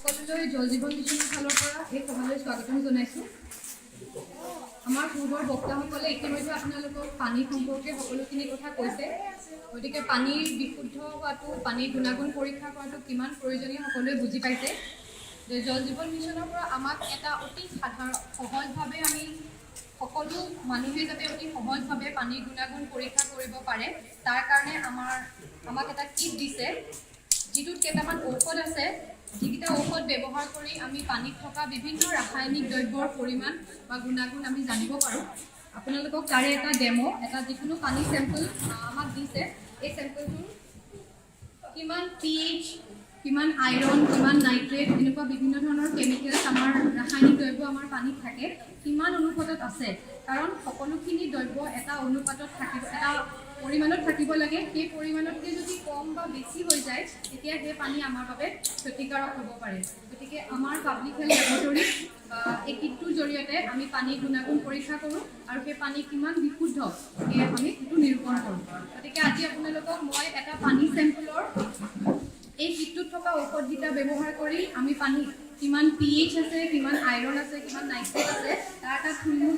সকলোলৈ জল জীৱন মিছনৰ ফালৰ পৰা এই সভালৈ স্বাগতম জনাইছোঁ। আমাৰ পূৰ্বৰ বক্তাসকলে ইতিমধ্যে আপোনালোকক পানী সম্পৰ্কে সকলোখিনি কথা কৈছে। গতিকে পানীৰ বিশুদ্ধ হোৱাটো, পানীৰ গুণাগুণ পৰীক্ষা কৰাটো কিমান প্ৰয়োজনীয় সকলোৱে বুজি পাইছে যে জল জীৱন মিছনৰ পৰা আমাক এটা অতি সাধাৰণ, সহজভাৱে আমি সকলো মানুহে যাতে অতি সহজভাৱে পানীৰ গুণাগুণ পৰীক্ষা কৰিব পাৰে, তাৰ কাৰণে আমাক এটা কিট দিছে, যিটোত কেইটামান ঔষধ আছে, যিকেইটা ঔষধ ব্যৱহাৰ কৰি আমি পানীত থকা বিভিন্ন ৰাসায়নিক দ্ৰব্যৰ পৰিমাণ বা গুণাগুণ আমি জানিব পাৰোঁ। আপোনালোকক তাৰে এটা ডেম', এটা যিকোনো পানী চেম্পল আমাক দিছে। এই চেম্পলটোৰ কিমান পিএইচ, কিমান আইৰণ, কিমান নাইট্ৰেট, এনেকুৱা বিভিন্ন ধৰণৰ কেমিকেলছ, আমাৰ ৰাসায়নিক দ্ৰব্য আমাৰ পানীত থাকে, কিমান অনুপাতত আছে। কাৰণ সকলোখিনি দ্ৰব্য এটা অনুপাতত থাকিব, এটা পৰিমাণত থাকিব লাগে। সেই পৰিমাণতকৈ যদি কম বা বেছি হৈ যায়, তেতিয়া সেই পানী আমাৰ বাবে ক্ষতিকাৰক হ'ব পাৰে। গতিকে আমাৰ পাব্লিক হেল্থ লেবৰেটৰীত বা এই কিটটোৰ জৰিয়তে আমি পানীৰ গুণাগুণ পৰীক্ষা কৰোঁ আৰু সেই পানী কিমান বিশুদ্ধ সেয়া আমি সেইটো নিৰূপণ কৰোঁ। গতিকে আজি আপোনালোকক মই এটা পানী চেম্পলৰ এই কিটটোত থকা ঔষধকেইটা ব্যৱহাৰ কৰি আমি পানী কিমান পিএইচ আছে, কিমান আইৰণ আছে, কিমান নাইট্ৰেট আছে, তাৰ এটা থুলমূল